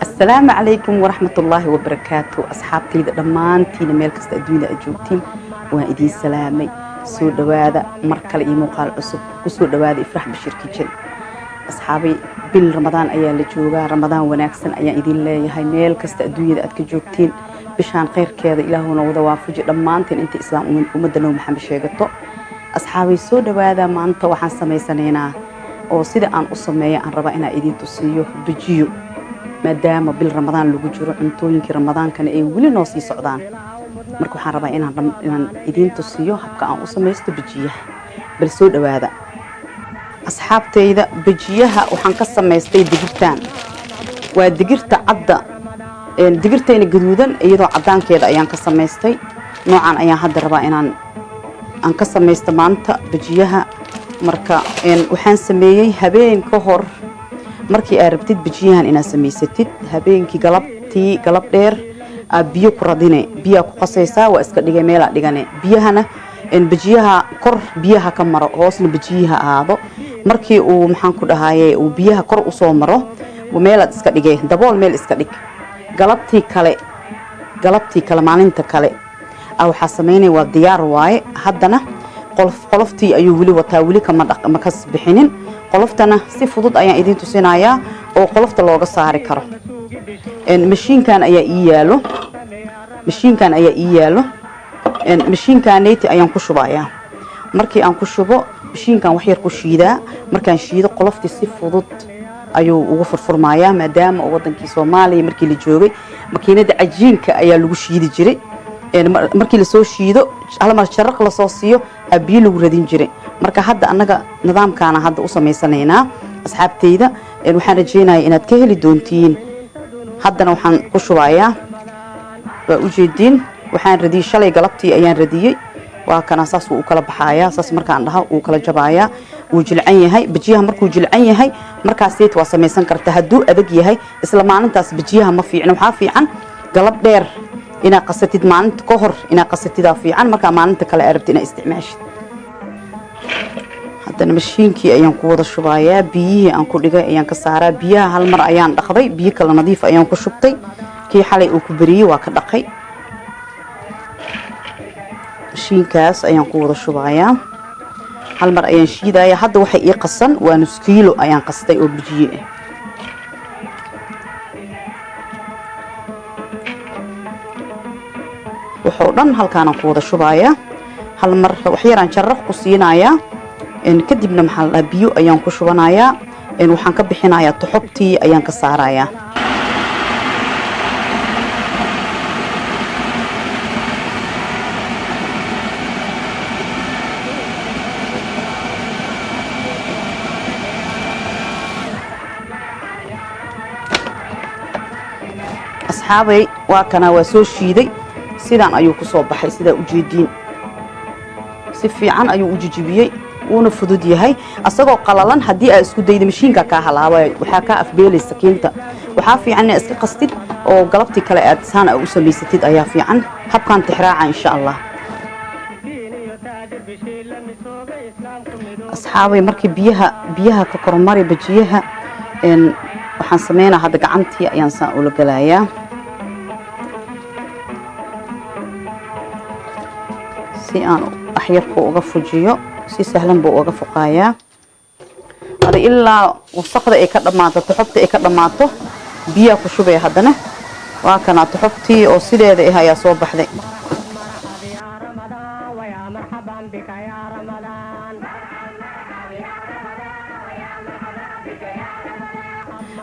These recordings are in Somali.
Asalaamu calaykum waraxmatullaahi wabarakaatu. Asxaabtayda dhammaantiina, meel kasta adduunyada aad joogtiin, waan idiin salaamay. Soo dhowaada mar kale iyo muuqaal cusub. Kusoo dhowaada Ifrax Bashiir Kitchen. Asxaabay, bil Ramadaan ayaa la joogaa. Ramadaan wanaagsan ayaan idin leeyahay meel kasta adduunyada aad ka joogtiin. Bishaan khayrkeeda Ilaahuna wada waafuji dhammaanteen inta Islaam ummadda Nabi Maxamed sheegato. Asxaabay, soo dhowaada. Maanta waxaan samaysanaynaa oo sida aan u sameeya aan rabaa inaan idiin tusiiyo bajiyo, maadaama bil Ramadaan lagu jiro, cuntooyinkii Ramadaankana ay weli noo sii socdaan. Marka waxaan rabaa inaan idiin tusiyo habka aan u samaysto bajiyaha. Bal soo dhowaada, asxaabtayda. Bajiyaha waxaan ka samaystay digirtaan. Waa digirta cadda, digirtayna gaduudan iyadoo caddaankeeda ayaan ka samaystay. Noocan ayaan hadda rabaa inaan aan ka samaysto maanta bajiyaha. Marka waxaan sameeyey habeen ka hor. Markii aad rabtid bajiyahan inaad samaysatid, habeenkii galabtii, galab dheer aa biyo ku radine, biyaa ku qasaysaa, waa iska dhigay, meelaa dhigane. Biyahana bajiyaha kor biyaha ka maro, hoosna bajiyaha ahaado. Markii uu, maxaan ku dhahaye, uu biyaha kor usoo maro, meelaad iska dhigay, dabool, meel iska dhig. Galabtii kale, maalinta kale waxaa samaynaya, waa diyaar waaye. Haddana qoloftii ayuu weli wataa, weli kama makas bixinin qoloftana. Si fudud ayaan idiin tusinayaa oo qolofta looga saari karo. Mashiinkan ayaa ii yaalo, mashiinkan ayaa ii yaalo. Mashiinkaneti ayaan ku shubayaa. Markii aan ku shubo mashiinkan, wax yar ku shiidaa. Markaan shiido, qoloftii si fudud ayuu ugu furfurmayaa, maadaama oo wadankii Soomaaliya markii la joogay makiinada cajiinka ayaa lagu shiidi jiray. Markii lasoo shiido, hal mar jaraq lasoo siiyo, aa biyo lagu radin jiray. Marka hadda annaga nidaamkaana hadda u samaysanaynaa. Asxaabteyda, waxaan rajeynayaa inaad ka heli doontiin. Haddana waxaan ku shubayaa, waa ujeediin, waxaan radiyey shalay galabtii ayaan radiyey. Waa kana, saas wuu u kala baxayaa. Saas markaan dhaha, wuu kala jabayaa, wuu jilcan yahay. Bajiyaha markuu jilcan yahay, markaaseyt waa samaysan karta. Hadduu adag yahay isla maalintaas, bajiyaha ma fiicno. Waxaa fiican galab dheer inaad qasatid, maalinta ka hor inaad qasatidaa fiican, markaa maalinta kale aad rabtid inaad isticmaashid. Haddana mashiinkii ayaan ku wada shubayaa. Biyihii aan ku dhigay ayaan ka saaraa. Biyaha hal mar ayaan dhaqday, biyo kale nadiif ayaan ku shubtay. Kii xalay uu ku beriyey waa ka dhaqay. Mashiinkaas ayaan ku wada shubayaa, hal mar ayaan shiidaya. Hadda waxay ii qasan waa 0.5 kiilo ayaan qastay oo bijiye ah. Waxoo dhan halkaanaan ku wada shubayaa hal mar. Wax yaraan jaraq ku siinayaa, kadibna, maxaa la dhahaa, biyo ayaan ku shubanayaa. Waxaan ka bixinayaa toxobtii, ayaan ka saarayaa. Asxaabay, waa kana, waa soo shiiday. Sidaan ayuu ku soo baxay, sidaa ujeediin. Si fiican ayuu u jijibiyey, wuuna fudud yahay. Asagoo qalalan haddii aad isku dayda, mashiinka kaa halaabay, waxaa kaa afbeelaysa kiinta. Waxaa fiican inaad iska qastid oo galabtii kale aad saan u samaysatid ayaa fiican. Habkan tixraaca, insha Allah. Asxaabay, markii biyaha ka kormari bajiyaha, waxaan sameynaa hadda gacantii ayaan saan ula galayaa si aan waxyarku uga fujiyo. Si sahlan buu uga fuqaayaa. Ada ilaa wasaqda ay ka dhammaato, toxobta ay ka dhammaato, biyaa ku shubaya. Haddana waa kanaa, toxobtii oo sideeda ah ayaa soo baxday.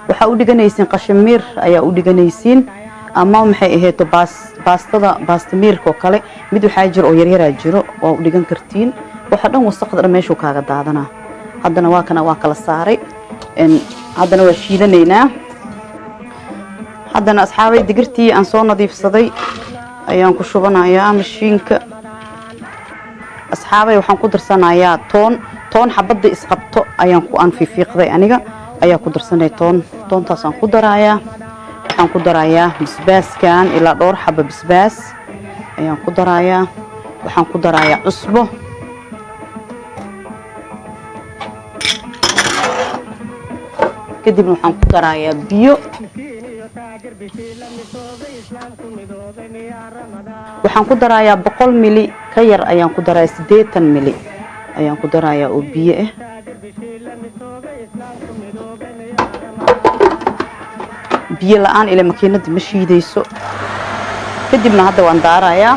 Waxaa u dhiganaysiin qashimiir ayaa u dhiganaysiin, ama maxay ahayto, baastada, baastamiirka oo kale. Mid waxaa jiro oo yaryaraa jiro, waa u dhigan kartiin. Waxa dhan, wasaqda dhan meeshuu kaaga daadanaa. Haddana waa kana, waa kala saaray. Haddana waa shiidanaynaa. Haddana, asxaabay, digirtii aan soo nadiifsaday ayaan ku shubanayaa mashiinka. Asxaabay, waxaan ku darsanayaa toon. Toon xabadda isqabto ayaan ku aan fiifiiqday aniga ayaa ku darsanay. Toon, toontaasaan ku darayaa. Waxaan ku darayaa basbaaskan, ilaa dhowr xaba basbaas ayaan ku darayaa. Waxaan ku darayaa cusbo. Kadibna waxaan ku darayaa biyo. Waxaan ku darayaa 100 mili ka yar ayaan ku darayaa, 80 mili ayaan ku darayaa oo biyo ah. Biyo la-aan ile makiinada ma shiidayso. Kadibna hadda waan daarayaa.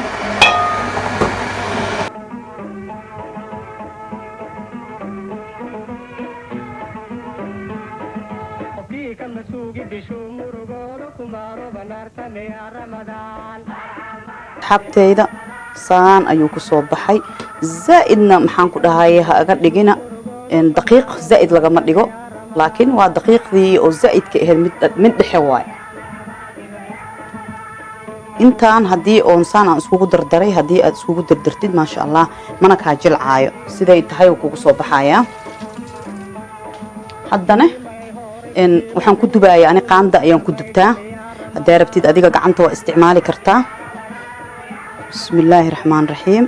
Asxaabteyda, saan ayuu ku soo baxay. Zaa'idna maxaan ku dhahaye, ha aga dhigina daqiiq zaa'id lagama dhigo, laakiin waa daqiiqdii oo zaa'idka ahayd, mid dhexe waay. Intaan haddii oon saan aan iskugu dardaray, haddii aad iskugu dardartid, maasha Allah, mana kaa jilcaayo, siday tahay uu kugu soo baxayaa. Haddana waxaan ku dubaaya ani qaanda ayaan ku dubtaa. Haddaa rabtid adiga gacanta waa isticmaali kartaa. Bismi illaahi raxmaan raxiim.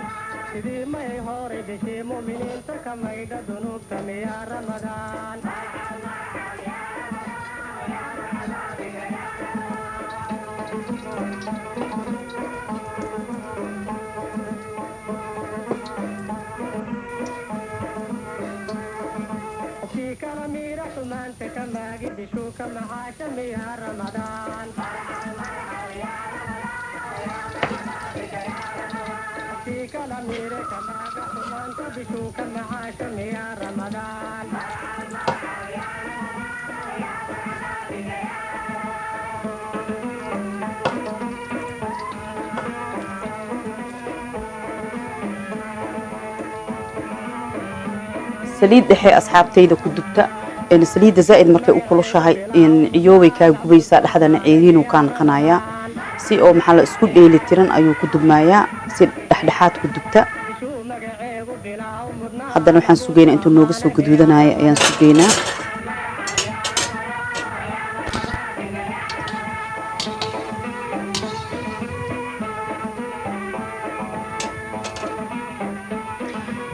Saliid dhexe, asxaabtayda, ku dubta. Saliidda zaa'id markay u kulushahay, ciyoobay kaa gubaysaa, dhexdana ceeriinuu kaa naqanayaa. Si oo maxaa la isku dheeli tiran ayuu ku dubmaayaa, si dhexdhexaad ku dubta. Haddana waxaan sugaynaa intuu nooga soo gaduudanaya ayaan sugaynaa.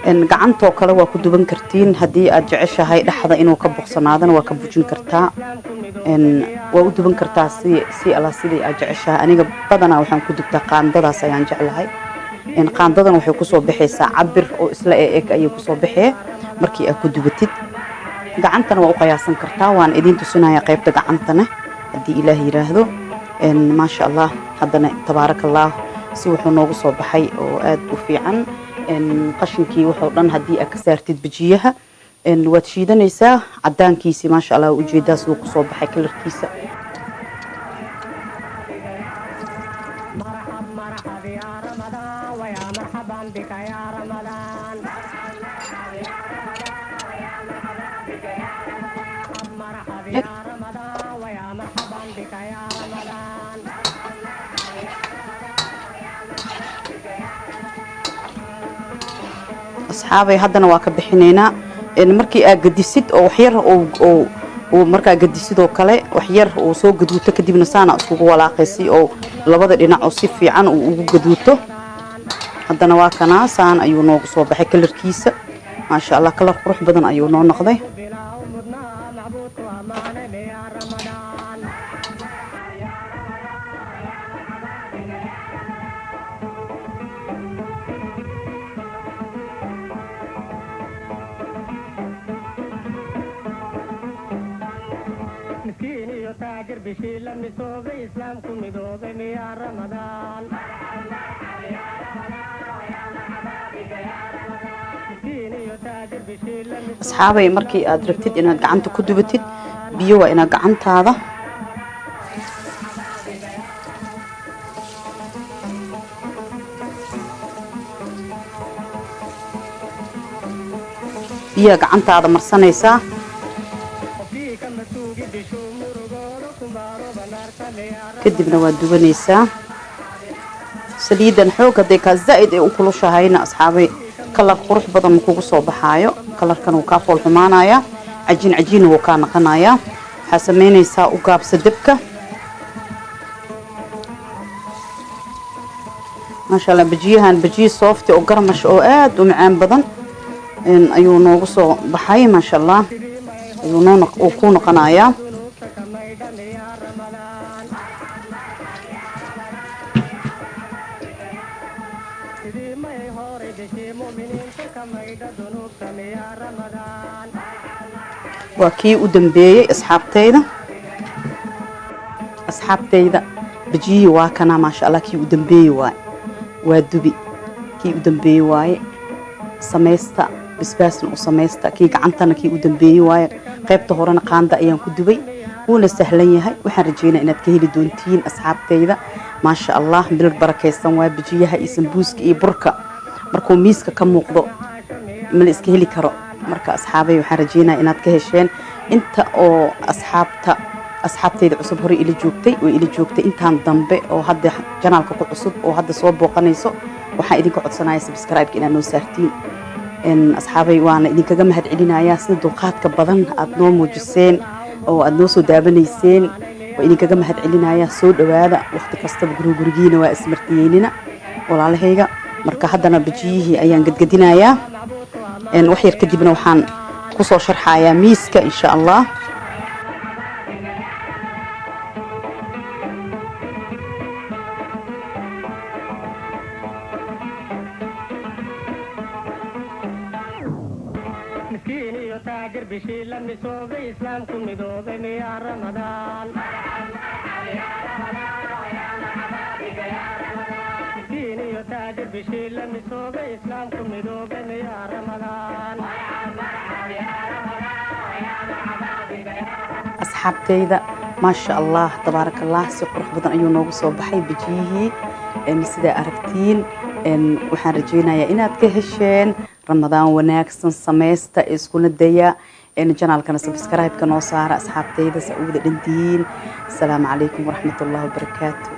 Gacantoo kale waa ku duban kartiin. Haddii aad jeceshahay dhexda inuu ka boqsanaadana, waa ka bujin kartaa, waa u duban kartaa si alla sidii aad jeceshahay. Aniga badanaa waxaan ku dubtaa qaandadaas ayaan jeclahay. Qaandadan waxay kusoo baxaysaa cabir oo isla eg ayay kusoo baxee markii aad ku dubatid. Gacantana waa u qiyaasan kartaa. Waan idiin tusinaya qaybta gacantana haddii Ilaah yiraahdo. Maasha Allah, haddana tabaaraka Allah, si wuxuu noogu soo baxay oo aad u fiican. Qashinkii wuxuu dhan haddii aad ka saartid bajiyaha, waad shiidanaysaa cadaankiisii. Maasha Allah, ujeedaa siduu kusoo baxay kalarkiisa. Asxaabay, haddana waa ka bixinaynaa. Markii aad gadisid oo waxyar uu markaa gadisid oo kale, waxyar uu soo gaduuto, kadibna saana iskugu walaaqaysi oo labada dhinac oo si fiican uu ugu gaduuto. Haddana waa kanaa, saan ayuu noogu soo baxay kalarkiisa. Maasha Allah, kalar qurux badan ayuu noo noqday. Miskiin iyo taajir bishii la misoobay, Islaamku midoobay miyaa Ramadaan? Miskiin iyo taajir bishii la misoobay. Asxaabay, markii aad rabtid inaad gacanta ku dubatid, biyo waa inaad gacantaada biyaha gacantaada marsanaysaa. Qofkii kama sugi bishuu murugoodo kumaaro banaarta miyaa? Kadibna waad dubanaysaa. Saliidan xoog hadday kaa zaa'id ay u kulushahayna, asxaabay, kalar qurux badan ma kugu soo baxaayo. Kalarkan wuu kaa fool xumaanayaa, cajiin cajiinna wuu kaa naqanayaa. Waxaa samaynaysaa, u gaabsa debka. Maasha Allah, bajiyahan bajiye soft oo garmash oo aad u macaan badan ayuu noogu soo baxay. Maasha Allah ayuu noo uu ku noqonayaa. Bishii mu'miniinta ka maydha dunuubta miyaa Ramadaan? Waa kii u dambeeyey, asxaabtayda. Asxaabtayda, bajiyihii waa kanaa, maasha Allah. Kii u dambeeyey waaye, waa dubi, kii u dambeeyey waaye. Samaysta, basbaasna u samaysta. Kii gacantana kii u dambeeyey waaye. Qaybta horena qaanda ayaan ku dubay, wuuna sahlan yahay. Waxaan rajeynaya inaad ka heli doontiin, asxaabtayda. Maasha Allah, bil barakaysan waa. Bajiyaha iyo sambuuska iyo burka markuu miiska ka muuqdo, ma la iska heli karo. Marka asxaabay, waxaan rajeynaya inaad ka hesheen. Inta oo asxaabta, asxaabtayda cusub, hore ila joogtay oo ila joogtay, intaan dambe oo hadda channelka ku cusub oo hadda soo booqanayso, waxaan idinka codsanaya subscribe-ka inaad noo saartiin. Asxaabay, waana idinkaga mahad celinayaa sida dulqaadka badan aad noo muujiseen oo aad noo soo daawanayseen. Waa idinkaga mahad celinayaa. Soo dhawaada waqti kastaba, gurigiina waa ismartiyeynina, walaalahayga. Marka haddana bajiyihii ayaan gadgadinayaa. Wax yar kadibna waxaan kusoo sharxayaa miiska, insha Allah. Miskiin iyo taajir bishii la misoobay, islaamku midoobay miyaa Ramadaan? Miskiin iyo taajir bishii la misoobay, islaamku midoobay miyaa Ramadaan? Asxaabtayda, maasha Allah, tabaaraka Allah, si qurux badan ayuu noogu soo baxay bajiyihii, sidaa aragtiin. Waxaan rajeynayaa inaad ka hesheen. Ramadaan wanaagsan. Samaysta, iskuna daya, channelkana subscribe-ka noo saara, asxaabtayda, saa u wada dhantihiin. Asalaamu calaykum waraxmatullahi wabarakaatu.